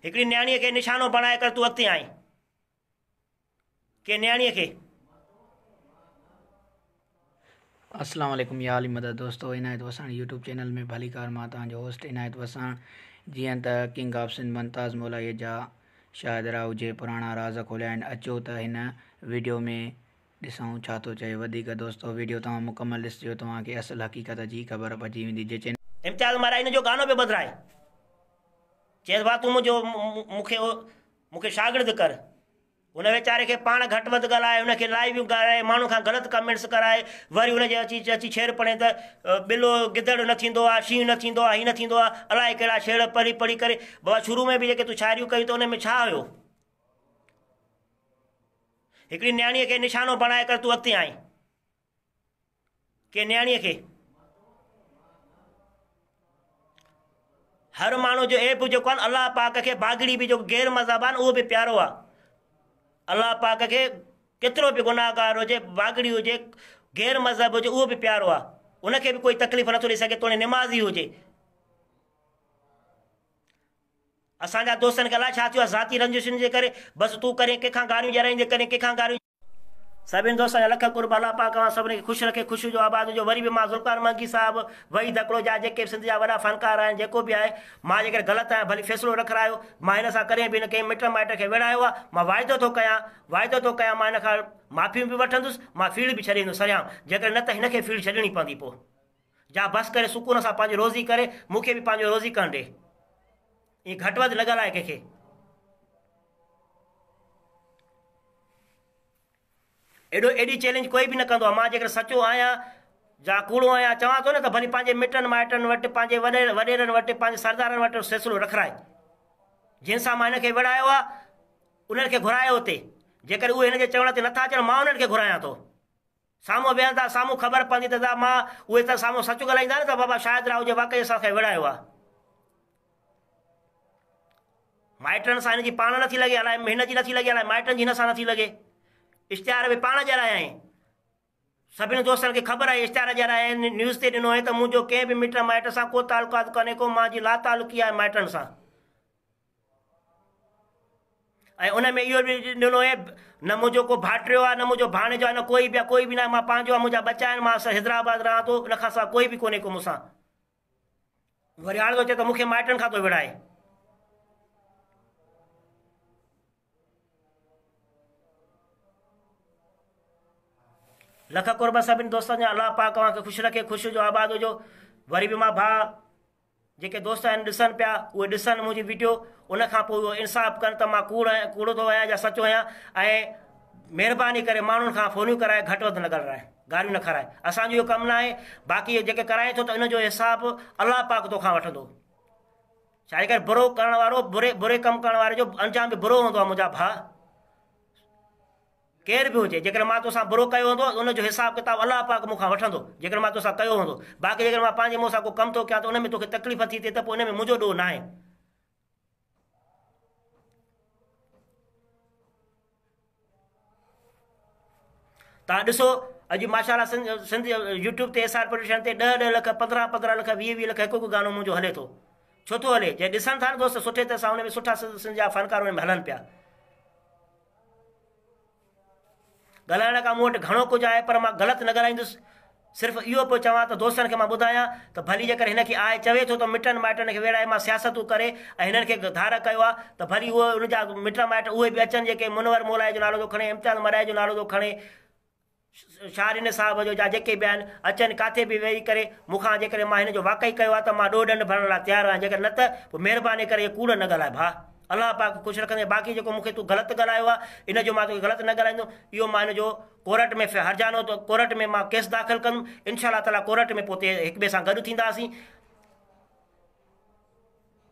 هڪڙي نياڻيء کي نشانو بڻائي ڪري تون اڳتي آئين. ڪنهن نياڻيء کي. اسلام عليڪم يا علي مدد دوستو عنايت وساڻ يوٽيوب چينل ۾ ڀليڪار مان توهان جو هوسٽ عنايت وساڻ جيئن ته ڪنگ آف سنڌ ممتاز مولائي جا شاهد راهو جي پراڻا راز کوليا آهن اچو ته هن ويڊيو ۾ ڏسون ڇا ٿو چئي وڌيڪ دوستو ويڊيو توهان مڪمل ڏسجو توهان کي اصل حقيقت جي خبر پئجي ويندي جي چينل امتياز مارائي هن جو گانو پيو ٻڌرائي. چيس ڀاء تون منهنجو مون کي مون کي شاگرد ڪر. هن ويچاري کي پاڻ گهٽ وڌ ڳالهائي هن کي لائيوون ڳالهائي ماڻهن کان غلط ڪمينٽس ڪرائي وري هن جي اچي اچي ڇير پڻي ته ٻلو گدڙ نه ٿيندو آ شينهن نه ٿيندو آ هي نه ٿيندو آ الائي ڪهڙا شعر پڙهي پڙهي ڪري بابا شروع ۾ به جيڪي تون شاعريون ڪيون ته ان ۾ ڇا هيو هڪڙي نياڻيء کي نشانو بڻائي ڪري تون اڳتي آئين. ڪنهن نياڻيء کي. هر ماڻهو جو عيب جيڪو آهي الله پاڪ کي باگڙي به جيڪو غير مذهب آهي اهو به پيارو آهي. الله پاڪ کي ڪيترو به گناهگار هجي باگڙي هجي غير مذهب هجي اهو به پيارو آهي. ان کي به ڪوئي تڪليف نٿو ڏئي سگهي توڻي نمازي هجي. اسان جا دوستن کي الائي ڇا ٿيو آهي ذاتي رنجشن جي ڪري بس تون ڪڏهن ڪنهن کان گاريون ڏيارائيندي ڪڏهن ڪنهن کان گاريون. سڀني دوستن جا لک قرب الله پاڪ اوهان سڀني کي خوش رکي خوش هجو آباد هجو وري به مان ذوالفقار منگي صاحب وحيد هڪڙو جا جيڪي به سنڌ جا وڏا فنڪار آهن جيڪو به آهي مان جيڪڏهن غلط آهيان ڀلي فيصلو رکرايو مان هن سان ڪڏهن به نه ڪنهن مٽ مائٽ کي وڙهايو آهي مان واعدو ٿو ڪيان واعدو ٿو ڪيان مان هن کان معافيون به وٺندس مان فيلڊ به ڇڏي ايندس سرعام جيڪڏهن نه ته هن کي فيلڊ ڇڏڻي پوندي پوء جا بس ڪري سڪون سان پنهنجي روزي ڪري مون کي به پنهنجو روزي ڪرڻ ڏي. ائين گهٽ وڌ نه ڳالهاء ڪنهن کي. ايڏو ايڏي چئلينج ڪوئي به نه ڪندو آهي. مان جيڪڏهن سچو آهيان جا ڪوڙو آهيان چوان ٿو نه ته ڀلي پنهنجي مٽن مائٽن وٽ پنهنجي وڏيرن وٽ پنهنجي سردارن وٽ فيصلو رکرائي. جن سان مان هن کي وڙهايو آهي انهن کي گهرايو اتي. جيڪڏهن اهي هن جي چوڻ تي نٿا اچن مان انهن کي گهرايان ٿو. سامهون ويهندا سامهون خبر پوندي ته مان اهي ته سامهون سچ ڳالهائيندا نه ته بابا شاهد راهو جي واقعي اسان کي وڙهايو آهي. مائٽن سان هن جي پاڻ نٿي لڳي الائي هن جي نٿي لڳي الائي مائٽن جي هن سان نٿي لڳي. اشتهار به پاڻ ڏيارايائين. سڀني دوستن کي خبر آهي اشتهار ڏيارايائين نيوز تي ڏنو هئين ته منهنجو ڪنهن به مٽ مائٽ سان ڪو تعلقات ڪونهي ڪو مان جي لاتعلقي آهي مائٽن سان. ۽ ان ۾ اهو به ڏنو آهي نه منهنجو ڪو ڀائٽيو آهي نه منهنجو ڀاڻيجو آهي نه ڪوئي به آهي ڪوئي به نه آهي مان پنهنجو آهي منهنجا ٻچا آهن مان حيدرآباد رهان ٿو ان کان سواء ڪوئي به ڪونهي ڪو مون سان وري هاڻي ٿو چئي ته مون کي مائٽن کان ٿو وڙهائي. لک قرب سڀني دوستن جا الله پاڪ اوهان کي خوش رکي خوش هجو آباد هجو وري به مان ڀاء جيڪي دوست آهن ڏسن پيا اهي ڏسن منهنجي ويڊيو ان کان پوء اهو انصاف ڪن ته مان ڪوڙ آهيان ڪوڙو ٿو آهيان يا سچو آهيان ۽ مهرباني ڪري ماڻهن کان فونيون ڪرائي گهٽ وڌ نه ڳالهرائي گاريون نه کارائي اسان جو اهو ڪم نه آهي باقي جيڪي ڪرائين ٿو ته ان جو حساب الله پاڪ توکان وٺندو ڇاجي ڪري برو ڪرڻ وارو بري بري ڪم ڪرڻ واري جو انجام به برو هوندو آهي منهنجا ڀاء ڪير به هجي جيڪڏهن مان توسان برو ڪيو هوندو ان جو حساب ڪتاب الله پاڪ مون کان وٺندو جيڪڏهن مان توسان ڪيو هوندو باقي جيڪڏهن مان پنهنجي منهن سان ڪو ڪم ٿو ڪيان ته ان ۾ توکي تڪليف ٿي ٿئي ته پوء ان ۾ منهنجو ڏوهه ناهي. توهان ڏسو اڄ ماشاء الله سنڌ سنڌ يوٽيوب تي ايس آر پروڊڪشن تي ڏهه ڏهه لک پندرهن پندرهن لک ويهه ويهه لک هڪ هڪ گانو منهنجو هلي ٿو ڇو ٿو هلي جي ڏسن ٿا نه دوست سٺي طرح سان ان ۾ سٺا سنڌ جا فنڪار ان ۾ هلن پيا ڳالهائڻ کان مون وٽ گهڻو ڪجهه آهي پر مان غلط نه ڳالهائيندس. صرف اهو پيو چوان ته دوستن کي مان ٻڌايان ته ڀلي جيڪر هن کي آء چوي ٿو ته مٽن مائٽن کي ويڙهائي مان سياستون ڪري ۽ هنن کي ڌار ڪيو آهي ته ڀلي اهي ان جا مٽ مائٽ اهي به اچن جيڪي منور مولائي جو نالو ٿو کڻي امتياز مڏائي جو نالو ٿو کڻي شاهه صاحب جو جا جيڪي به آهن اچن ڪاٿي به ويهي ڪري مون کان جيڪڏهن مان هن جو واقعي ڪيو آهي ته مان ڏوهه ڏنڊ ڀرڻ لاء تيار آهيان جيڪڏهن نه ته پوء مهرباني ڪري اهي ڪوڙ نه ڳالهاء ڀاء الله پاڪ خوش رکندي باقي جيڪو مون کي تون غلط ڳالهايو آهي ان جو مان توکي غلط نه ڳالهائيندم اهو مان هن جو ڪورٽ ۾ هرجانو ته ڪورٽ ۾ مان ڪيس داخل ڪندم انشاء الله تعالي ڪورٽ ۾ پوء هڪ ٻئي سان گڏ ٿينداسين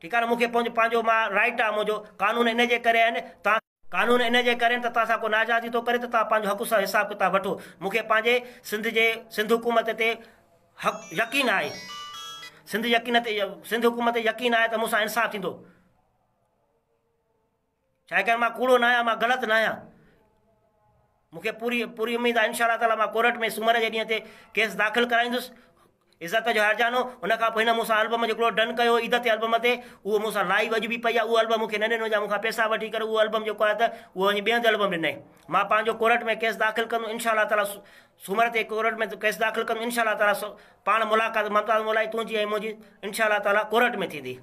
ٺيڪ آهي نه مون کي پنهنجو مان رائٽ آهي منهنجو قانون ان جي ڪري آهن تان قانون ان جي ڪري ته توهان سان ڪو ناجائزي ٿو ڪري ته توهان پنهنجو حق سان حساب ڪتاب وٺو. مون کي پنهنجي سنڌ جي سنڌ حڪومت تي حق يقين آهي. سنڌ يقين تي سنڌ حڪومت تي يقين آهي ته مون سان انصاف ٿيندو. ڇاڪاڻ مان ڪوڙو نه آهيان مان غلط نه آهيان. مون کي پوري پوري اميد آهي انشاء الله تعالي مان ڪورٽ ۾ سومر جي ڏينهن تي ڪيس داخل ڪرائيندس. عزت جو هرجانو، ان کان پوء هن مون سان البم جو هڪڙو ڊن ڪيو عيد تي البم تي، اهو مون سان لائيو اڄ به پئي آهي، اهو البم مون کي نه ڏنو جا مون کان پئسا وٺي ڪري اهو البم جيڪو آهي ته اهو وڃي ٻئي هنڌ البم ڏنائين. مان پنهنجو ڪورٽ ۾ ڪيس داخل ڪندم انشاء الله تعاليٰ سومر تي ڪورٽ ۾ ڪيس داخل ڪندم انشاء الله تعاليٰ پاڻ ملاقات ممتاز مولائي تنهنجي ۽ منهنجي انشاء الله تعاليٰ ڪورٽ ۾ ٿيندي.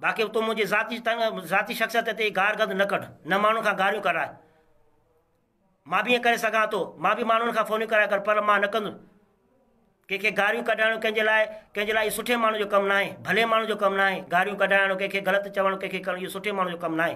باقي تون منهنجي ذاتي ذاتي شخصيت تي گار گند نه ڪڍ نه ماڻهن کان گاريون ڪڍراء. مان به ائين ڪري سگهان ٿو، مان به ماڻهن کان فونيون ڪرائي ڪر پر مان نه ڪندس. ڪنهن کي گاريون ڪڍائڻ ڪنهن جي لاء ڪنهن جي لاء اهو سٺي ماڻهو جو ڪم ناهي، ڀلي ماڻهو جو ڪم ناهي، گاريون ڪڍائڻ ڪنهن کي غلط چوڻ ڪنهن کي ڪرڻ اهو سٺي ماڻهو جو ڪم ناهي.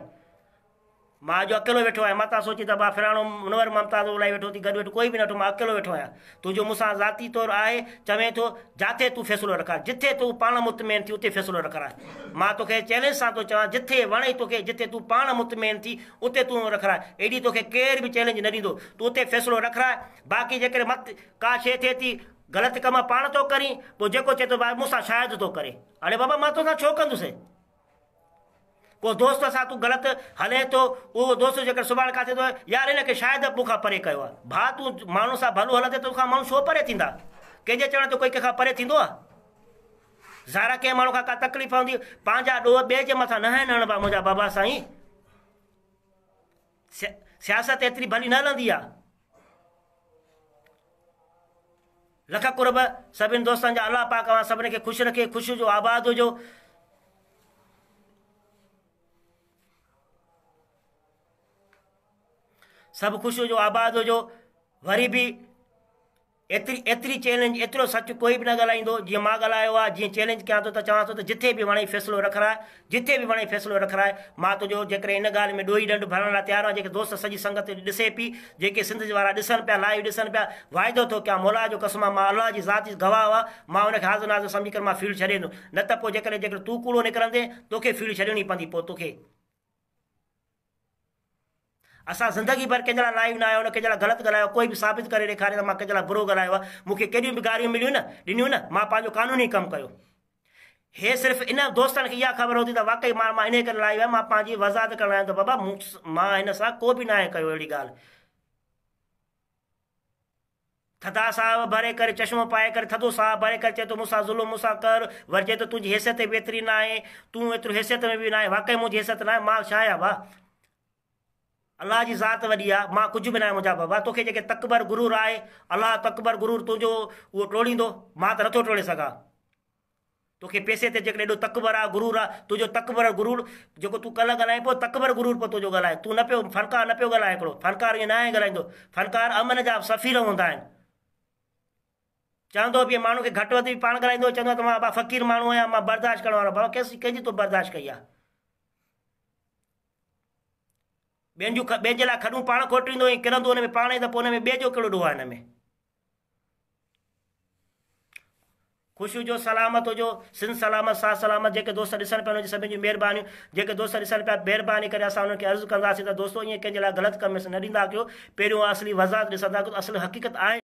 مان اڄ اڪيلو ويٺو آهيان، متان سوچين ته ڀاء فلاڻو منور ممتاز الائي ويٺو اٿي گڏ ويٺو ڪوئي به نه ويٺو مان اڪيلو ويٺو آهيان. تنهنجو مون سان ذاتي طور آهي چوين ٿو جاٿي تون فيصلو رکراء جٿي تون پاڻ مطمئن ٿي اتي فيصلو رکراء. مان توکي چئلينج سان ٿو چوان جٿي وڻئي توکي جٿي تون پاڻ مطمئن ٿي اتي تون رکراء ايڏي توکي ڪير به چئلينج نه ڏيندو تون اتي فيصلو رکراء باقي جيڪڏهن مت ڪا شيء ٿئي ٿي غلط ڪم پاڻ ٿو ڪرين پوء جيڪو چئي ٿو ڀاء مون سان شايد ٿو ڪري اڙي بابا مان توسان ڇو ڪندس ڪو دوست سان تون غلط هلين ٿو اهو دوست جيڪر سڀاڻي ڪاٿي ٿو يار هن کي شايد مون کان پري ڪيو آهي ڀاء تون ماڻهن سان ڀلو هلندين ته توکان ماڻهو ڇو پري ٿيندا ڪنهن جي چوڻ تي ڪوئي ڪنهن کان پري ٿيندو آهي ظاهر آهي ڪنهن ماڻهو کان ڪا تڪليف هوندي پنهنجا ڏوهه ٻئي جي مٿان نه آهن هڻبا منهنجا بابا سائين سياست ايتري ڀلي نه هلندي آهي لک قرب سڀني دوستن جا الله پاڪ اوهان سڀني کي خوش رکي خوش هجو آباد هجو سڀ خوش هجو آباد هجو وري به ايتري ايتري چئلينج ايترو سچ ڪوئي به نه ڳالهائيندو جيئن مان ڳالهايو آهي جيئن چئلينج ڪيان ٿو ته چوان ٿو ته جٿي به وڻئي فيصلو رکراء جٿي به وڻئي فيصلو رکراء مان تنهنجو جيڪڏهن ان ڳالهه ۾ ڏوهي ڏنڊ ڀرڻ لاء تيار آهيان جيڪي دوست سڄي سنگت ڏسي پي جيڪي سنڌ وارا ڏسن پيا لائيو ڏسن پيا واعدو ٿو ڪيان مولا جو قسم آ مان الله جي ذات جي گواهه آ مان ان کي حاضر ناظر سمجهي ڪري مان فيلڊ ڇڏي ڏيندس نه ته پوء جيڪڏهن جيڪڏهن تون ڪوڙو نڪرندين توکي فيلڊ ڇڏڻي پوندي پوء توکي اسان زندگي ڀر ڪنهن جي لاء لائيو نه آيو نه ڪنهن جي لاء غلط ڳالهايو ڪوئي به ثابت ڪري ڏيکاري ته مان ڪنهن جي لاء برو ڳالهايو آهي مون کي ڪيڏيون به گاريون مليون نه ڏنيون نه مان پنهنجو قانوني ڪم ڪيو هي صرف ان دوستن کي اها خبر هوندي ته واقعي مان مان انهي ڪري لائيو آهيان مان پنهنجي وضاحت ڪرڻ آيو ته بابا مون مان هن سان ڪو به ناهي ڪيو اهڙي ڳالهه ٿڌا ساهه ڀري ڪري چشمو پائي ڪري ٿڌو ساهه ڀري ڪري چئي ٿو مون سان ظلم مون سان ڪر وري چئي ٿو تنهنجي حيثيت به ايتري ناهي تون ايترو حيثيت ۾ به ناهي واقعي منهنجي حيثيت ناهي مان ڇا آهيان ڀاء الله جي ذات وڏي آ مان ڪجهه به ناهيان منهنجا بابا توکي جيڪي تڪبر غرور آهي الله تڪبر غرور تنهنجو اهو ٽوڙيندو مان ته نٿو ٽوڙي سگهان توکي پئسي تي جيڪڏهن ايڏو تڪبر آ غرور آ تنهنجو تڪبر غرور جيڪو تون ڪلهه ڳالهائين پيو تڪبر غرور پيو تنهنجو ڳالهائي تون نه پيو فنڪار نه پيو ڳالهائي هڪڙو فنڪار ائين ناهي ڳالهائيندو فنڪار امن جا سفير هوندا آهن چوندو به ماڻهو کي گهٽ وڌ به پاڻ ڳالهائيندو چوندو ته مان ابا فقير ماڻهو آهيان مان برداشت ڪرڻ وارو بابا ڪيس ڪنهن جي تو برداشت ڪئي آ ٻين جون ٻين جي لاء کڏون پاڻ کوٽيندو ۽ ڪرندو ان ۾ پاڻ ئي ته پوء ان ۾ ٻئي جو ڪهڙو ڏوهه آهي ان ۾ خوش هجو سلامت هجو سنڌ سلامت ساٿ سلامت جيڪي دوست ڏسن پيا انهن جي سڀني جون مهربانيون جيڪي دوست ڏسن پيا مهرباني ڪري اسان انهن کي عرض ڪنداسين ته دوستو ائين ڪنهن جي لاء غلط ڪمينٽس نه ڏيندا ڪيو پهريون اصلي وضاحت ڏسندا ڪيو ته اصل حقيقت آهي.